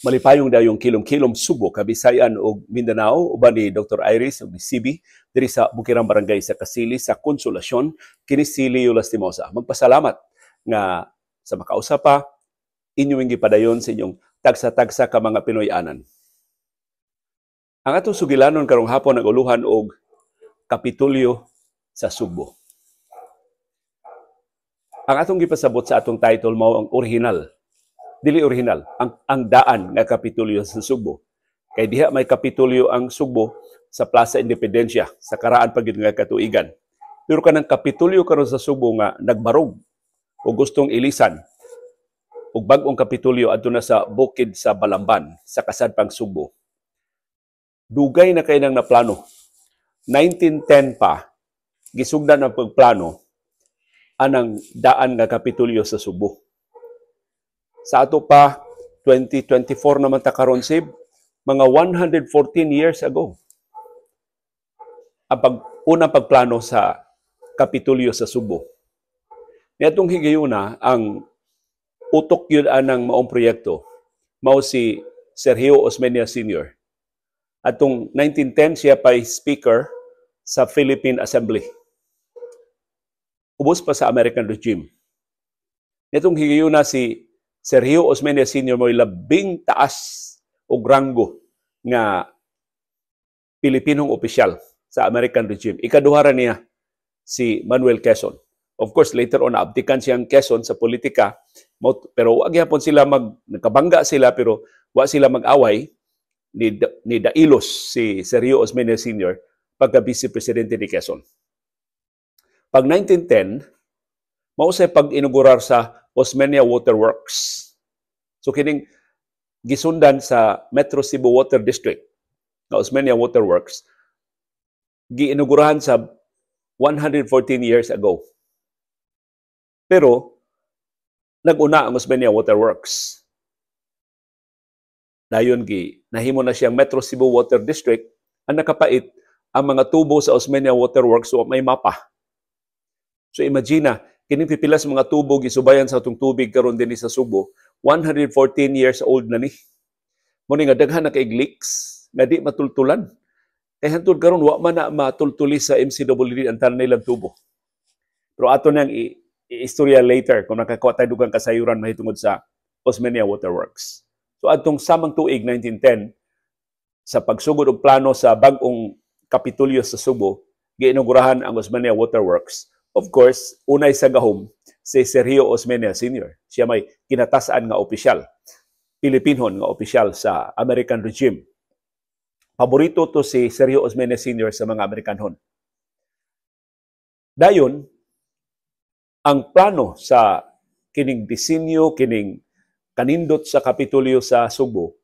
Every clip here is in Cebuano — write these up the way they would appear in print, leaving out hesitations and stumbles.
Malipayong dayong kilom-kilom Subo, Kabisayan ug Mindanao uban ni Dr. Iris ug ni CB diri sa Bukirang Barangay sa Kasili sa Konsolasyon. Kini si Leo Lastimosa. Magpasalamat nga sa makausa pa inyong gipadayon sa inyong tagsa-tagsa ka mga Pinoy-anan. Ang atong sugilanon karong hapon nag-uluhan og Kapitulyo sa Sugbo. Ang atong gipasabot sa atong title mao ang original, dili original, ang daan nga Kapitulyo sa Sugbo. Kay diha may Kapitulyo ang Sugbo sa Plaza Independencia sa karaan pa gyud nga katuigan. Pero kanang Kapitulyo karon sa Sugbo nga nagbarog o gustong ilisan ug bag-ong Kapitulyo adto na sa bukid sa Balamban sa kasadpang Sugbo. Dugay na kay nang naplano. 1910 pa gisugdan ang pagplano anang daan nga Kapitulyo sa Sugbo. Sa ato pa, 2024 naman ta karon sib, mga 114 years ago ang unang pagplano sa Kapitulyo sa Sugbo. Niadtong higayuna, ang utok yun anang maong proyekto mao si Sergio Osmeña Sr. Atong 1910 siya pa'y speaker sa Philippine Assembly. Ubos pa sa American regime. Niadtong higayuna, si Sergio Osmeña Sr. mo'y labing taas og ranggo nga Pilipinong opisyal sa American regime. Ikaduha ra niya si Manuel Quezon. Of course, later on, naabdikan siyang Quezon sa politika, pero wa gyapon sila nagkabangga sila pero wa sila mag-away ni Dailos si Sergio Osmeña Sr. pagka vice presidente ni Quezon. Pag 1910, mao say pag-inaugurar sa Osmeña Waterworks. So kining gisundan sa Metro Cebu Water District na Osmeña Waterworks, giinaugurahan sa 114 years ago. Pero nag-una ang Osmeña Waterworks. Dayon gi nahimo na siyang Metro Cebu Water District. Ang nakapait, ang mga tubo sa Osmeña Waterworks wa may mapa. So imagine na, kining pipilas mga tubo gisubayan sa atong tubig karon dinhi sa Subo, 114 years old na ni. Mo ni nga daghan na kay leaks nga di matultulan. Kay hantod karon wa man na matultuli sa MCWD ang tanan nilang tubo. Pero ato nang istorya later kung nakakuha tayo dugang kasayuran mahitungod sa Osmeña Waterworks. So adtong samang tuig 1910 sa pagsugod og plano sa bag-ong Kapitulyo sa Subo, giinaugurahan ang Osmeña Waterworks. Of course, unay sa gahom si Sergio Osmeña Sr. Siya may kinatas-an nga opisyal, Pilipinhon nga opisyal sa American regime. Paborito to si Sergio Osmeña Sr. sa mga Amerikanhon. Dayon, ang plano sa kining disenyo, kining kanindot sa Kapitulyo sa Sugbo,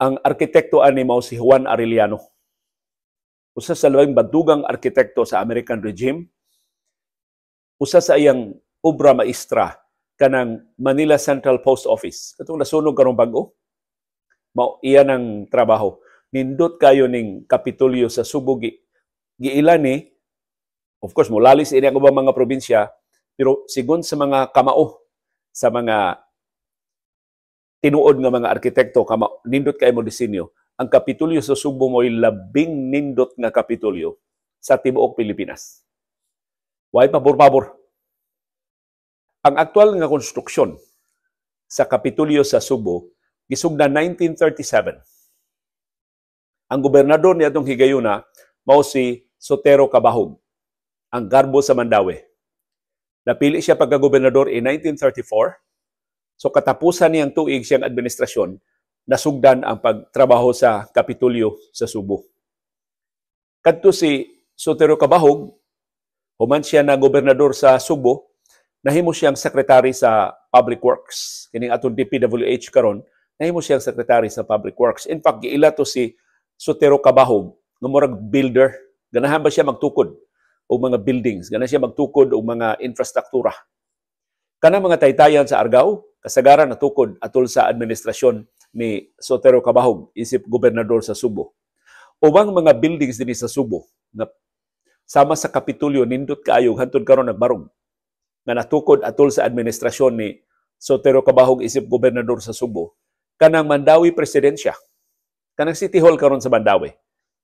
ang arkitekto ani mao si Juan Arellano. Usa sa labing bantugang arkitekto sa American regime, usa sa iyang obra maestra kanang Manila Central Post Office. Katong nasunog karong bag-o, mao iya ng trabaho. Nindot kayo ning Kapitulyo sa Subo, giila ni, of course, mulalis ini ang ubang mga probinsya, pero sigon sa mga kamao, sa mga tinuod nga mga arkitekto, kama, nindot kay mo disenyo, ang Kapitulyo sa Subo mo'y labing nindot nga Kapitulyo sa tibuok Pilipinas. Way pabor-pabor. Ang aktual nga konstruksyon sa Kapitulyo sa Subo gisugdan 1937. Ang gobernador ni atong higayuna mao si Sotero Cabahug, ang garbo sa Mandaue. Napili siya pagka-gobernador in 1934. So katapusan niyang tuig siyang administrasyon, nasugdan ang pagtrabaho sa Kapitulyo sa Subo. Kadto si Sotero Cabahug, human siya na gobernador sa Subo, nahimo siyang sekretary sa Public Works. Kining atong DPWH karon, nahimo siyang sekretary sa Public Works. In fact, giila to si Sotero Cabahug nga murag builder. Ganahan ba siya magtukod og mga buildings? Ganahan siya magtukod og mga infrastruktura. Kana mga taytayan sa Argao, kasagaran natukod atol sa administrasyon ni Sotero Cabahug isip gobernador sa Subo. Ubang mga buildings dinhi sa Subo nga sama sa Kapitulyo nindot kaayo hantod karon nagbarog nga natukod atol sa administrasyon ni Sotero Cabahug isip gobernador sa Subo. Kanang Mandaue Presidensya, kanang City Hall karon sa Mandaue,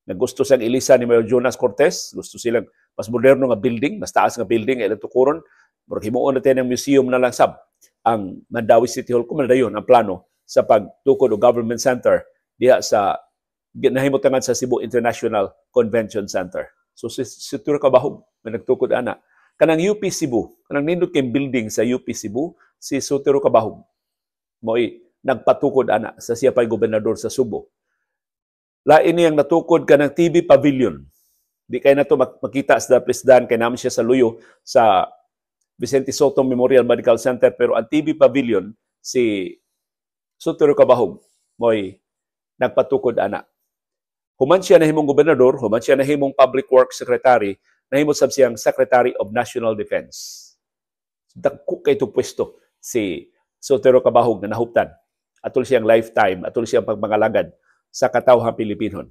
nga gusto siyang ilisa ni Mayor Jonas Cortes, gusto silang mas moderno nga building, mas taas nga building ilang tukuron, murag himuon natin ang museum na lang sab ang Mandaue City Hall. Kung dayon ang plano sa pagtukod og government center diha sa nahimutangan sa Cebu International Convention Center. So si Sotero Cabahug may nagtukod ana. Kanang UP Cebu, kanang nindot kay building sa UP Cebu, si Sotero Cabahug mo'y nagpatukod ana sa siya pa'y gobernador sa Subo. Lain niyang natukod kanang TV Pavilion. Di kay nato makita sa Dapisdan kay naman siya sa luyo sa Vicente Sotto Memorial Medical Center, pero ang TV Pavilion, si Sotero Cabahug mo'y nagpatukod ana. Human siya nahimong gobernador, human siya nahimong Public Works Secretary, nahimo sab siyang Secretary of National Defense. Dako kay ito pwesto si Sotero Cabahug na nahuptan atol siyang lifetime, atol siyang pagmangalagad sa katawhang Pilipinon.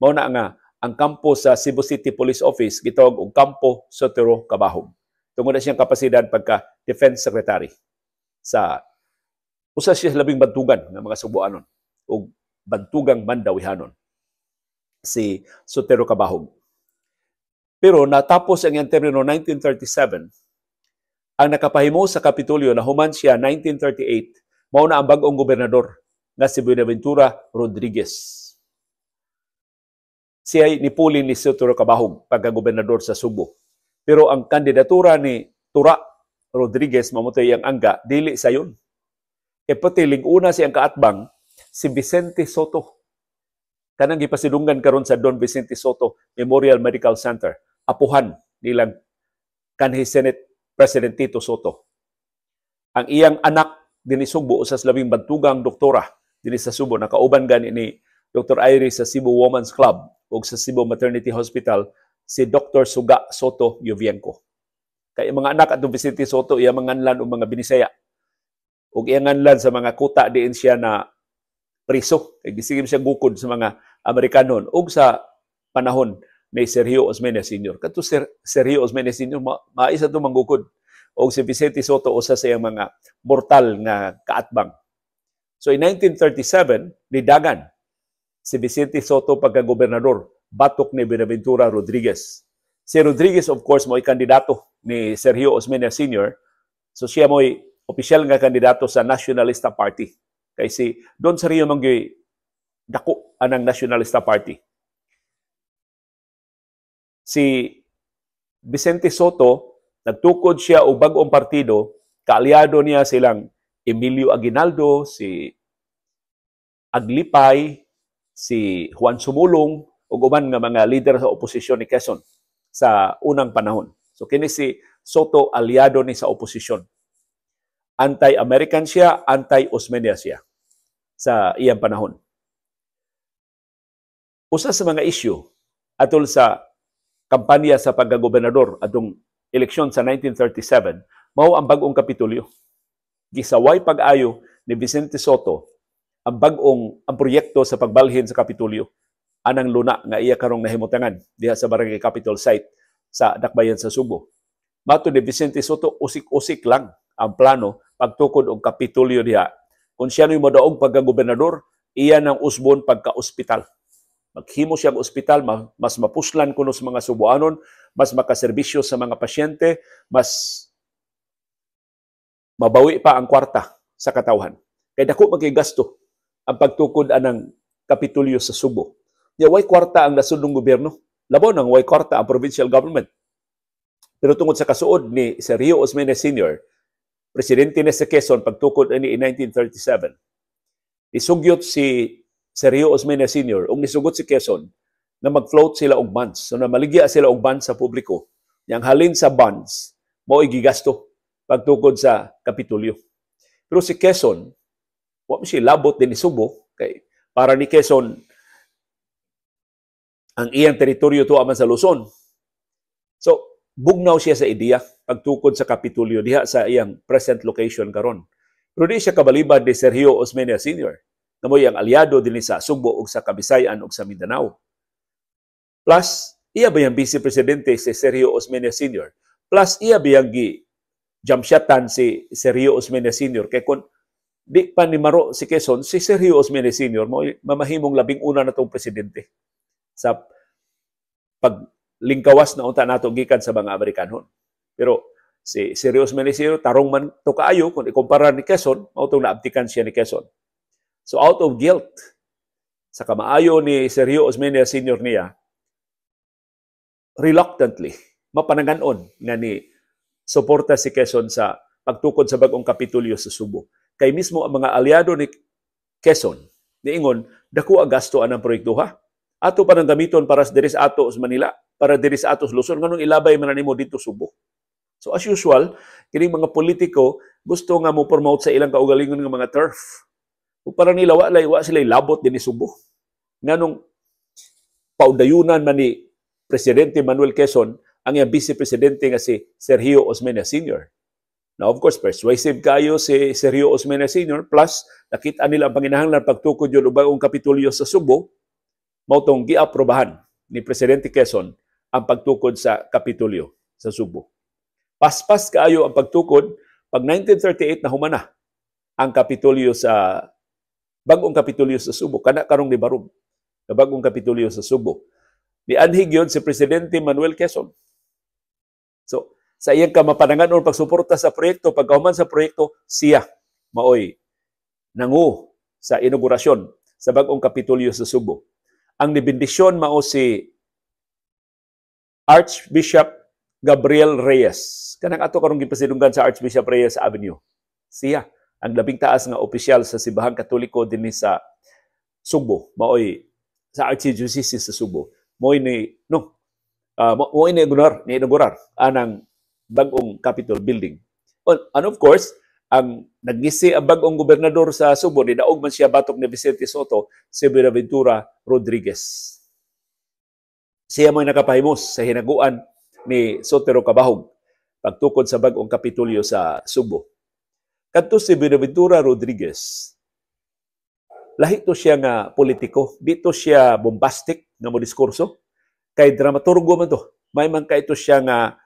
Mao na nga ang kampo sa Cebu City Police Office gitawag og Kampo Sotero Cabahug, tungod na siyang kapasidad pagka Defense Secretary sa usa siya sa labing bantugan nga mga Subuanon o bantugang Mandawihanon, si Sotero Cabahug. Pero natapos ang iyang termino 1937. Ang nakapahimo sa Kapitolyo na human siya 1938, mao na ang bag-ong gobernador nga si Buenaventura Rodriguez. Siya ay nipuli ni Sotero Cabahug pagka-gobernador sa Subo. Pero ang kandidatura ni Tura Rodriguez, mamutay ang angga, dili sayon. E pati lig-una siyang kaatbang si Vicente Sotto. Kanang gipasidunggan karon sa Don Vicente Sotto Memorial Medical Center. Apuhan nilang kanhi Senate President Tito Sotto. Ang iyang anak dinhi Sugbo, usas labing bantugang doktora dinhi sa Subo, nakauban gani ni Dr. Iris sa Cebu Women's Club ug sa Cebu Maternity Hospital, si Dr. Suga Sotto Yuvienco. Kay mga anak atong Vicente Sotto, iya mga nganlan og mga Binisaya. Ug iya nganlan sa mga kuta diin siya na priso. Kay gisigim siya gukod sa mga Amerikanon ug sa panahon ni Sergio Osmeña Sr. Kadto Sergio Osmeña Sr. maisa to manggukod. Og si Vicente Sotto usa sa iyang mga mortal nga kaatbang. So in 1937, nidagan si Vicente Sotto pagka-gobernador batok ni Buenaventura Rodriguez. Si Rodriguez, of course, mo'y kandidato ni Sergio Osmeña Sr. So siya mo'y opisyal nga kandidato sa Nacionalista Party. Kay si Don Sergio mangyoy dako anang Nacionalista Party. Si Vicente Sotto, nagtukod siya og bag-ong partido, kaalyado niya silang Emilio Aguinaldo, si Aglipay, si Juan Sumulong, ug uban nga mga leader sa oposisyon ni Quezon sa unang panahon. So kini si Sotto, aliado ni sa oposisyon. Anti-American siya, anti-Osmeña siya sa iyang panahon. Usa sa mga issue atol sa kampanya sa pagkagobernador atong eleksyon sa 1937, mao ang bag-ong Kapitolyo. Gisaway pag-ayo ni Vicente Sotto ang bag-ong ang proyekto sa pagbalhin sa Kapitolyo anang luna nga iya karong nahimutangan diha sa Barangay Capitol site sa Dakbayan sa Subo. Mato ni Vicente Sotto, usik-usik lang ang plano pagtukod og Kapitolyo diha. Kung siya no'y modaog pagka-gobernador, iya nang usbon pagka-ospital. Maghimo siya og ospital, mas mapuslan kuno sa mga Subuanon, mas makaserbisyo sa mga pasyente, mas mabawi pa ang kwarta sa katawhan. Kay dako man kay gasto ang pagtukod anang Kapitolyo sa Subo. Ya, way kwarta ang nasudnong gobyerno. Labaw nang way kwarta ang provincial government. Pero tungod sa kasuod ni Sergio Osmeña Sr., presidente na sa Quezon pagtukod ani in 1937, isugyot si Sergio Osmeña Sr. ug nisugot si Quezon na mag-float sila og bonds. So namaligya sila og bonds sa publiko. Yang halin sa bonds, mao'y gigasto pagtukod sa Kapitolyo. Pero si Quezon, wa man siya labot din ni Subo, kay para ni Quezon, ang iyang teritoryo tuwa man sa Luzon. So, bugnaw siya sa ideya pagtukod sa Kapitolyo diha sa iyang present location karon. Pero di siya kabalibad ni Sergio Osmeña Sr. na mo'y ang aliado din sa Sugbo ug sa Kabisayan ug sa Mindanao. Plus, iya ba yung vice presidente si Sergio Osmeña Sr.? Plus, iya ba yung gi-jumpshatan si Sergio Osmeña Sr.? Kaya kung Di pa ni maro si Quezon, si Sergio Osmeña Sr. mo mamahimong 11 na tong presidente sa paglingkawas na unta nato gikan sa mga Amerikanon. Pero si Sergio Osmeña Sr. tarong man to kaayo kung ikumpara ni Quezon, mao tong naabtikan siya ni Quezon. So out of guilt, sa kamaayo ni Sergio Osmeña Sr. niya, reluctantly, mapananganon nga ni suporta si Quezon sa pagtukod sa bagong Kapitolyo sa Subo. Kay mismo ang mga aliado ni Quezon, niingon, dako ang gasto anang proyekto ha. Ato pa nang gamiton para sa diri sa ato sa Manila, para diri sa ato sa Luzon, nganong ilabay man nimo dito Subo? So as usual, kining mga politiko gusto nga mo promote sa ilang kaugalingon nga mga turf. Ug para nila wa sila labot dinhi Subo. Nganong paudayunan man ni Presidente Manuel Quezon ang iyang vice presidente nga si Sergio Osmeña Sr. Now, of course, persuasive kayo si Sergio Osmeña Sr. Plus, nakita nila ang panginahanglan pagtukod yun og bagong Kapitolyo sa Subo, mao tong giaprobahan ni Presidente Quezon ang pagtukod sa Kapitolyo sa Subo. Paspas kaayo ang pagtukod, pag 1938 na humana ang Kapitolyo sa bagong Kapitolyo sa Subo, kana karong ni Barog, na bagong Kapitolyo sa Subo. Nianhig yun si Presidente Manuel Quezon. So, sa iyang kamapanangan o pagsuporta sa proyekto, pagkahuman sa proyekto, siya maoy nangu sa inaugurasyon sa bagong Kapitolyo sa Subo. Ang nibendisyon mao si Archbishop Gabriel Reyes. Kanang ato karong gipasidunggan sa Archbishop Reyes Avenue. Siya ang labing taas nga opisyal sa Simbahang Katoliko dinhi sa Subo, maoy sa Archdiocese sa Subo. Mo'y ni no mo'y ni inaugurar anang bagong Capitol building. And of course, ang nagngisi ang bagong gobernador sa Subo, nidaog man siya batok ni Vicente Sotto, si Buenaventura Rodriguez. Siya mo'y nakapahimos sa hinaguan ni Sotero Cabahug pagtukod sa bagong Kapitolyo sa Subo. Kadto si Buenaventura Rodriguez, lahi to siya nga politiko, dito siya bombastic nga mo diskurso, kay dramaturgo man to. May man kay ito siya nga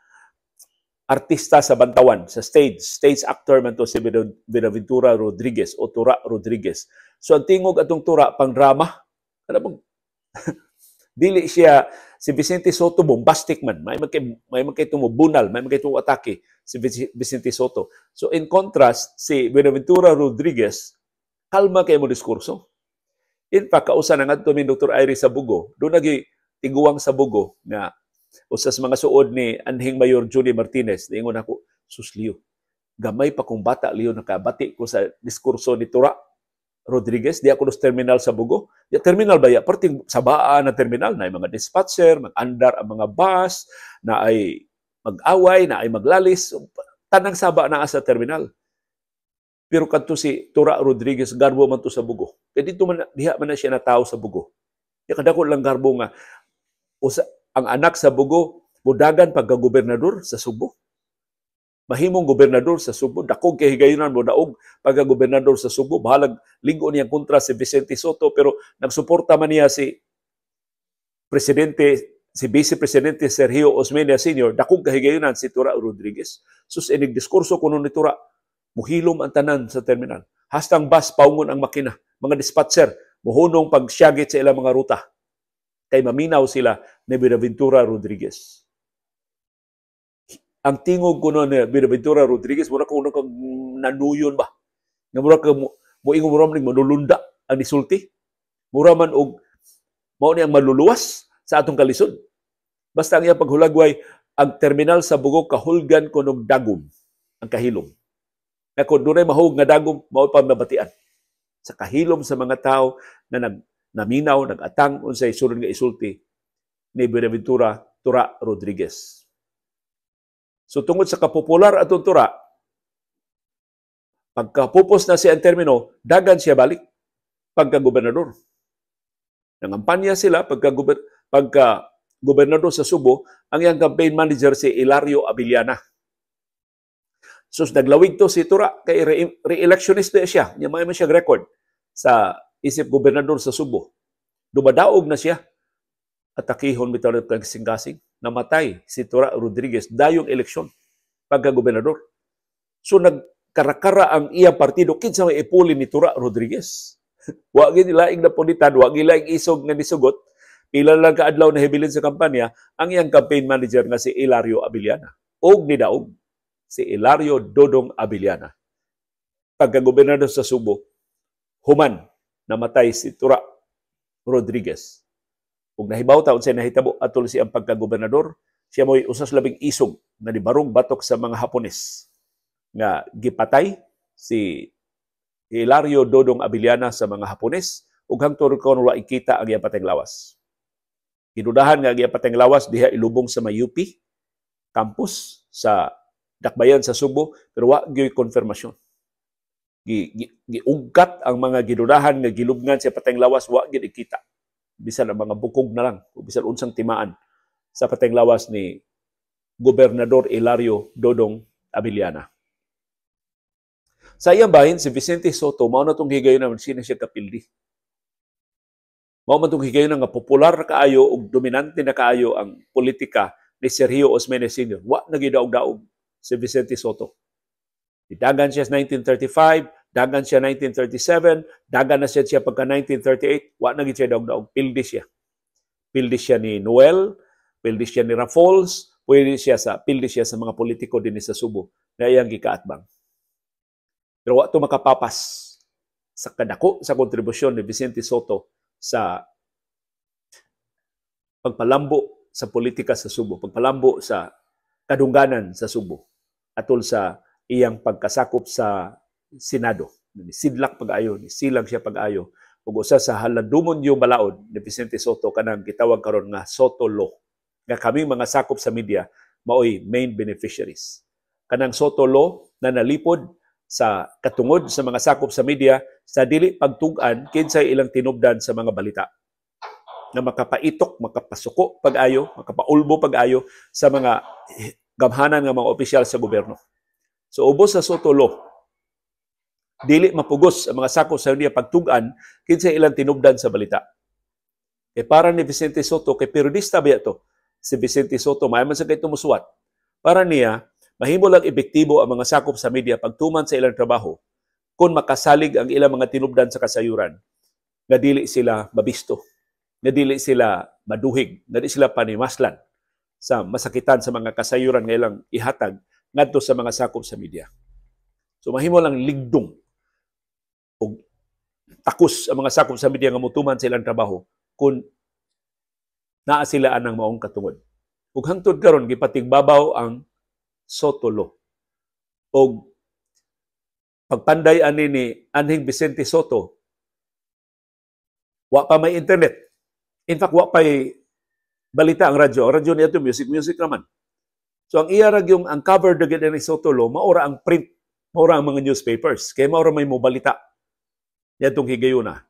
artista sa bantawan, sa stage, stage actor man to si Buenaventura Rodriguez o Tura Rodriguez. So ang tingog atong Tura pang drama, alam mo, dili siya si Vicente Sotto bombastic man, may man kay tumubunal, may man kay atake si Vicente Sotto. So in contrast, si Buenaventura Rodriguez kalma kay mo diskurso. In fact, kausa na ngadto mi Dr. Iris sa Bugo, do nagi tiguang sa Bugo nga usa sa mga suod ni anhing Mayor Julie Martinez, niingon ako, sus Leo, gamay pa kong bata Leo nakabati ko sa diskurso ni Tura Rodriguez, di ako sa terminal sa Bugo. Di terminal ba ya? Perting sabaan na terminal na ay mga dispatcher, mag-andar ang mga bus, na ay mag-away, na ay maglalis, tanang saba na sa terminal. Pero kadto si Tura Rodriguez, garbo man to sa Bugo. Kaya dito man, diha man na siya natao sa Bugo. Kaya kadako lang garbo nga, usa, ang anak sa Bugo, mudagan pagka-gobernador sa Subo. Mahimong gobernador sa Subo, dakog kay higayunan mo daog pagka-gobernador sa Subo, bahalag ligo niya kontra si Vicente Sotto, pero nagsuporta man niya si Presidente, si Vice Presidente Sergio Osmeña Sr., dakog kahigayunan si Tura Rodriguez. Sus, inig diskurso kuno ni Tura, muhilom ang tanan sa terminal. Hastang bus, paungon ang makina. Mga dispatcher, muhunong pagsyagit sa ilang mga ruta. Kay maminaw sila ni Buenaventura Rodriguez. Ang tingog kuno ni Buenaventura Rodriguez, mura ko kang nanuyon ba? Nga mura ka moingon mura man manulunda ang nisulti. Mura man og mao ni ang maluluwas sa atong kalisod. Basta ang iyang paghulagway, ang terminal sa Bugo kahulgan kunog dagom ang kahilom. Na kung dunay mahug nga dagom, mao pa mabatian. Sa kahilom sa mga tao na naminaw, nag-atang unsay sulod nga isulti ni Buenaventura Tura Rodriguez. So tungod sa kapopular atong Tura, pagkapupos na siya ang termino, dagan siya balik pagka-gobernador. Nangampanya sila pagka-gobernador sa Subo, ang iyang campaign manager si Hilario Abellana. So naglawig to si Tura kay re-electionist na siya. Niya may man siya record sa isip gobernador sa Subo. Dumadaog na siya. Atakihon bitaw ng kasing-kasing. Namatay si Tura Rodriguez dayong eleksyon pagka-gobernador. So Karakara ang iyang partido kinsa may ipuli ni Tura Rodriguez. Wa gid laing napunitan, wa gid laing isog nga nisugot. Pila lang ka adlaw na hibilin sa kampanya ang iyang campaign manager nga si Hilario Abellana. Og nidaog si Hilario Dodong Abellana pagka-gobernador sa Subo human namatay si Tura Rodriguez. Ug nahibaw ta unsay nahitabo atol siyang pagka-gobernador, siya mo'y usas labing isog nga nibarong batok sa mga Hapones nga gipatay si Hilario Dodong Abellana sa mga Hapones ug hangtod karon wa ikita ang iyang patayng lawas. Gidudahan nga ang iyang patayng lawas diha ilubong sa may UP campus sa Dakbayan sa Subo, pero wa gyoy konfirmasyon. Giugkat ang mga gidudahan nga gilubngan sa patayng lawas, wa gyud ikita. Bisan ang mga bukog na lang o bisan unsang timaan sa patayng lawas ni Gobernador Hilario Dodong Abellana. Sa iyang bahin, si Vicente Sotto, mao na tong higayon na sino siya kapildi. Mao man tong higayon nga popular na kaayo ug dominante na kaayo ang politika ni Sergio Osmeña Sr. Wa na gidaog-daog si Vicente Sotto. Dagan siya sa 1935, dagan siya 1937, dagan na siya pagka 1938, wa na gid siya daog-daog, pildi siya. Pildi siya ni Noel, pildi siya ni Rafols, pildi siya sa mga politiko dinhi sa Subo na iyang gikaatbang. Pero wa to makapapas sa kadako sa kontribusyon ni Vicente Sotto sa pagpalambo sa politika sa Subo, pagpalambo sa kadungganan sa Subo atol sa iyang pagkasakop sa Senado. Ni sidlak pag-ayo, ni silang siya pag-ayo. Ug usa sa halandumon yung balaod ni Vicente Sotto kanang gitawag karon nga Sotto Law. Nga kaming mga sakop sa media maoy main beneficiaries. Kanang Sotto Law na nalipod sa katungod sa mga sakop sa media sa dili pagtug-an kinsay ilang tinubdan sa mga balita na makapaitok, makapasuko pag-ayo, makapaulbo pag-ayo sa mga gamhanan nga mga opisyal sa gobyerno. So ubos sa Sotto Law, dili mapugos ang mga sakop sa media pagtug-an kinsay ilang tinubdan sa balita. Kay para ni Vicente Sotto, kay periodista ba to? Si Vicente Sotto, maayo man sa kay tumusuwat. Para niya, mahimo lang epektibo ang mga sakop sa media pagtuman sa ilang trabaho kung makasalig ang ilang mga tinubdan sa kasayuran nga dili sila mabisto, nga dili sila maduhig, nga dili sila panimaslan sa masakitan sa mga kasayuran nga ilang ihatag ngadto sa mga sakop sa media. So mahimo lang ligdong og takos ang mga sakop sa media nga motuman sa ilang trabaho kung naa sila anang maong katungod. Ug hangtod karon gipatigbabaw ang Sotto Law. Og pagpanday ani ni anhing Vicente Sotto, wa pa may internet. In fact, wa pa'y balita ang radyo. Ang radyo niya ito, music, music naman. So ang iya ra yung ang cover na gid ni Sotto Law, maura ang print, maura ang mga newspapers. Kaya maura may mobalita niadtong higayuna.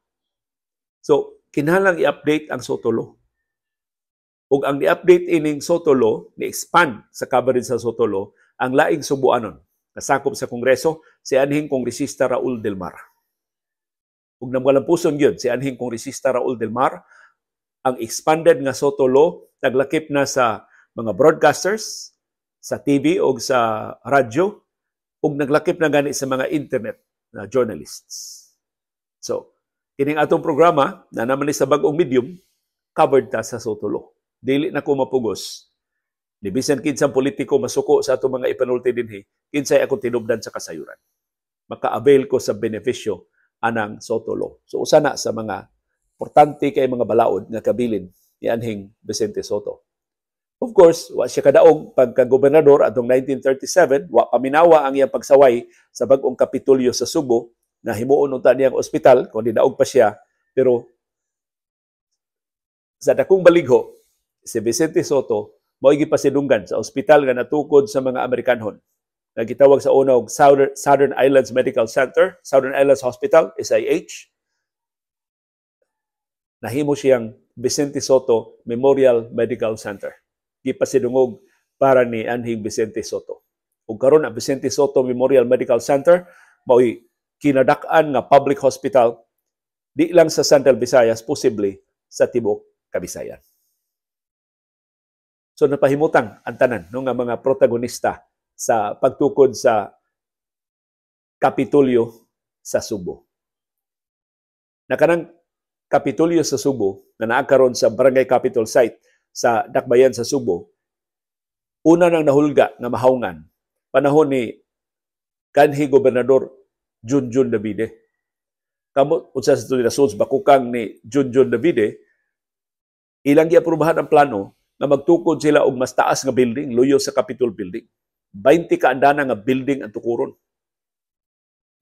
So, kinahanglang i-update ang Sotto Law. Ug ang i-update ining Sotto Law, ni-expand sa coverage sa Sotto Law, ang laing Subuanon, nasakop sa Kongreso, si anhing Kongresista Raul Del Mar. Ug namwalampuson gyud si anhing Kongresista Raul Del Mar, ang expanded nga Sotto Law naglakip na sa mga broadcasters, sa TV o sa radyo, ug naglakip na gani sa mga internet na journalists. So, kining atong programa, na naman ni sa bag-ong medium, covered ta sa Sotto Law. Dili na ko mapugos. Ni bisan kinsang politiko masuko sa atong mga ipanulti dinhi, kinsay akong tinubdan sa kasayuran. Maka-avail ko sa benepisyo anang Sotto Law. So usa na sa mga importante kay mga balaod nga kabilin ni anhing Vicente Sotto. Of course, wa siya kadaog pagka-gobernador atong 1937, wa paminawa ang iyang pagsaway sa bag-ong Kapitolyo sa Subo na himuon unta niyang ospital kung didaog pa siya, pero sa dakong baligho si Vicente Sotto mao'y gipasidunggan sa ospital nga natukod sa mga Amerikanhon nga gitawag sa una og Southern Islands Medical Center, Southern Islands Hospital, SIH. Nahimo siyang Vicente Sotto Memorial Medical Center. Gipasidungog para ni anhing Vicente Sotto. Ug karon ang Vicente Sotto Memorial Medical Center mao'y kinadak-an nga public hospital di lang sa Central Visayas, posible sa tibuok Kabisayan. So napahimutang ang tanan no nga mga protagonista sa pagtukod sa Kapitolyo sa Subo. Na kanang Kapitolyo sa Subo na naa karon sa Barangay Capitol site sa Dakbayan sa Subo, una nang nahulga nga mahawngan panahon ni kanhi Gobernador Junjun Davide. Kamo unsa sa tuloy na bakukang ni Junjun Davide, ilang giaprobahan ang plano nga magtukod sila og mas taas nga building luyo sa Capitol Building. 20 ka andana nga building ang tukuron.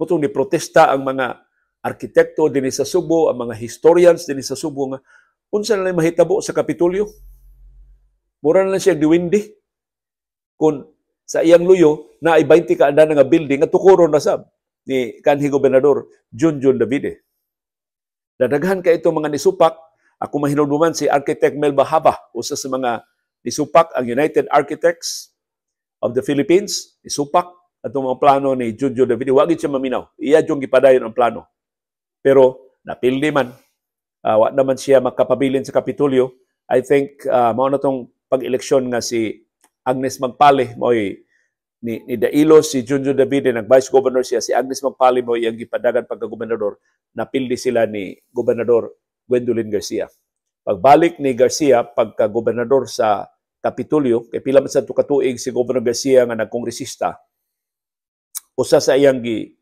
Mutong ni protesta ang mga arkitekto dinhi sa Subo, ang mga historians dinhi sa Subo nga unsa na lang mahitabo sa Kapitolyo? Mura na lang siya diwindi. Kung sa iyang luyo na ay 20 ka andana nga building nga tukuron na sab ni kanhi Gobernador Junjun Davide. Dadaghan kay ito mga nisupak. Ako mahinumduman si Architect Melba Haba, usa sa mga nisupak ang United Architects of the Philippines, nisupak atong mga plano ni Junjun Davide. Wa gid siya maminaw. Iya jung gipadayon ang plano. Pero napildi man, wa naman siya makapabilin sa Kapitolyo. I think mao na tong pag-eleksyon nga si Agnes Magpale mo'y ni Dailo si Junjun Davide, nag vice governor siya, si Agnes Magpale mo iyang gipadagan pagka-gobernador, napildi sila ni Gobernador Gwendolyn Garcia. Pagbalik ni Garcia pagka-gobernador sa Kapitolyo, kay pila man sa katuig si Governor Garcia nga nagkongresista, usa sa iyang gi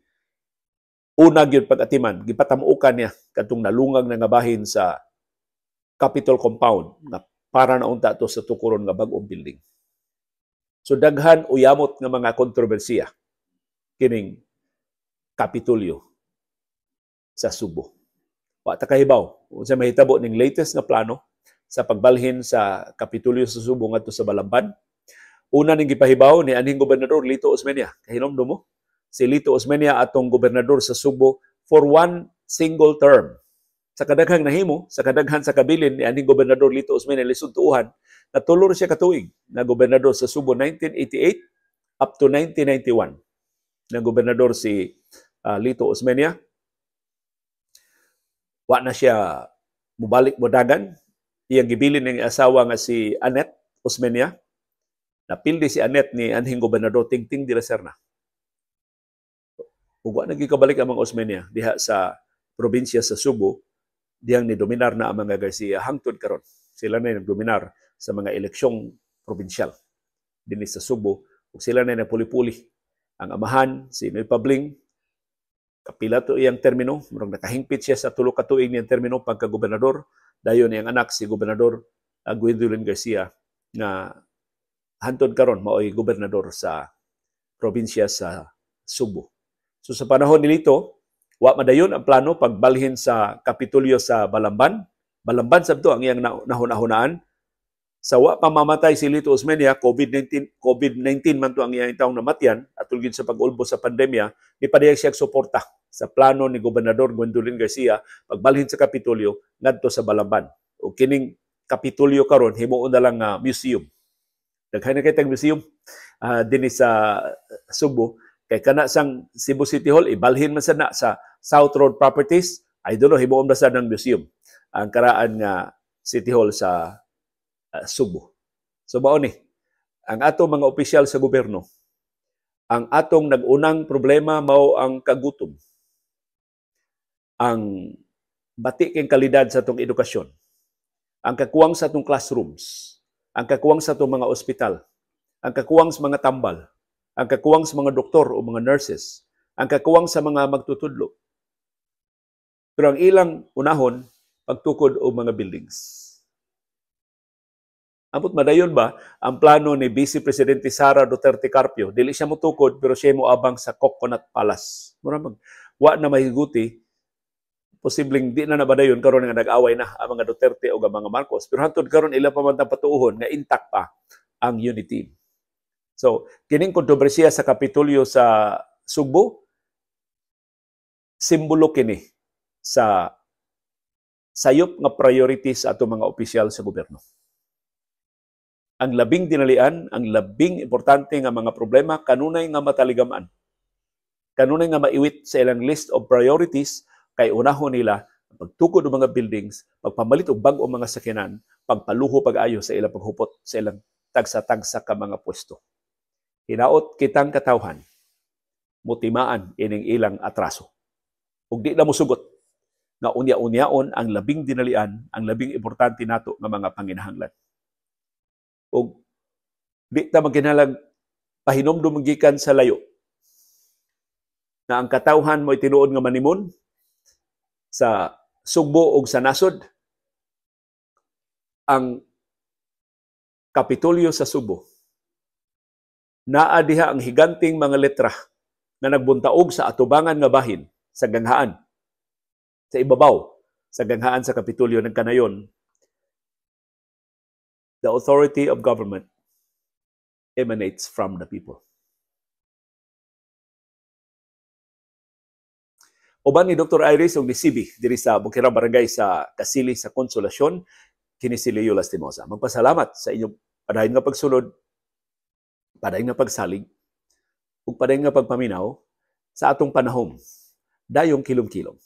una gyud pag-atiman, gipatamuokan niya kadtong nalungag na nga bahin sa Capitol Compound nga para na unta to sa tukuron nga bag-ong building. So daghan uyamot nga mga kontrobersiya kining Kapitolyo sa Subo. Wa ta kahibaw unsa mahitabo ning latest nga plano sa pagbalhin sa Kapitolyo sa Subo ngadto sa Balamban. Una ning gipahibaw ni anhing Gobernador Lito Osmeña. Kahinomdom mo? Si Lito Osmeña, atong gobernador sa Subo for one single term. Sa kadaghang nahimo, sa kadaghan sa kabilin ni anhing Gobernador Lito Osmeña, lisod tuuhan, natulo siya katuig na gobernador sa Subo, 1988 up to 1991 na gobernador si Lito Osmeña. Wa na siya mubalik modagan. Iyang gibilin ng asawa nga si Annette Osmeña. Napildi si Annette ni anhing Gobernador Tingting de la Serna. Ug wa nagikabalik ang mga Osmeña diha sa probinsya sa Subo, dihang ni dominar na ang mga Garcia hangtod karon. Sila na nagdominar sa mga eleksyong probinsyal dinhi sa Subo ug sila na nagpuli-puli. Ang amahan, si Noy Pabling, kapila to iyang termino, murag nakahingpit siya sa 3 ka tuig niyang termino pagka-gobernador. Dayon iyang anak si Gobernador Gwendolyn Garcia nga hantod karon maoy gobernador sa probinsya sa Subo. So sa panahon ni Lito, wa madayon ang plano pagbalhin sa Kapitolyo sa Balamban. Balamban sabto ang iyang nahuna-hunaan. Sa wa pa mamatay si Lito Osmeña, COVID-19 man to ang iyang taong namatyan, atol gid sa pag-ulbo sa pandemya, nipadayag siya suporta sa plano ni Gobernador Gwendolyn Garcia pagbalhin sa Kapitolyo ngadto sa Balamban. O kining Kapitolyo karon himuon na lang museum. Daghan na kay tag museum dinhi sa Subo, kay kana sang Cebu City Hall ibalhin man sad na sa South Road Properties. I don't know, himuon ba sad ng museum ang karaan nga City Hall sa Subo. So mao ni ang ato mga opisyal sa gobyerno, ang atong nag-unang problema mao ang kagutom, ang bati kay kalidad sa atong edukasyon, ang kakuwang sa atong classrooms, ang kakuwang sa atong mga ospital, ang kakuwang sa mga tambal, ang kakuwang sa mga doktor o mga nurses, ang kakuwang sa mga magtutudlo. Pero ang ilang unahon, pagtukod og mga buildings. Ambot madayon ba ang plano ni Vice Presidente Sara Duterte Carpio? Dili siya motukod pero siya moabang sa Coconut Palace. Mura mag wa na mahiguti, posibleng di na nabadayon karon nga nag-away na ang mga Duterte o ang mga Marcos. Pero hantod karon ila pa man patuohon nga intact pa ang unity. So, kining kontrobersiya sa Kapitolyo sa Subo, simbolo kini sa sayop nga priorities sa atong mga opisyal sa gobyerno. Ang labing dinalian, ang labing importante nga mga problema, kanunay nga mataligaman. Kanunay nga maiwit sa ilang list of priorities, kay unahon nila ang pagtukod og mga buildings, pagpamalit og bag-o mga sakyanan, pagpaluho pag-ayo sa ilang paghupot sa ilang tagsa-tagsa ka mga pwesto. Hinaot kitang katawhan, Mutimaan ining ilang atraso. Ug di na mosugot nga unya-unyaon ang labing dinalian, ang labing importante nato nga mga panginahanglan. Ug di ta magkinahanglan pahinumdum gikan sa layo na ang katawhan mo'y tinuod nga manimon sa Sugbo ug sa nasod. Ang Kapitolyo sa Sugbo, naa diha ang higanting mga letra nga nagbuntaog sa atubangan nga bahin sa ganghaan, sa ibabaw sa ganghaan sa Kapitolyo ng kanayon: "The authority of government emanates from the people." Uban ni Dr. Iris ug ni CB diri sa Bukirang Barangay sa Kasili sa Konsolasyon, kini si Leo Lastimosa. Magpasalamat sa inyong padayon nga pagsulod, padayon nga pagsalig, ug padayon nga pagpaminaw sa atong panahom. Dayong kilom-kilom.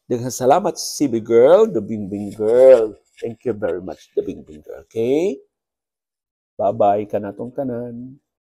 Daghang salamat, CB girl, the Bing Bing girl. Thank you very much, the Bing Bing girl. Okay? Bye-bye kanatong tanan.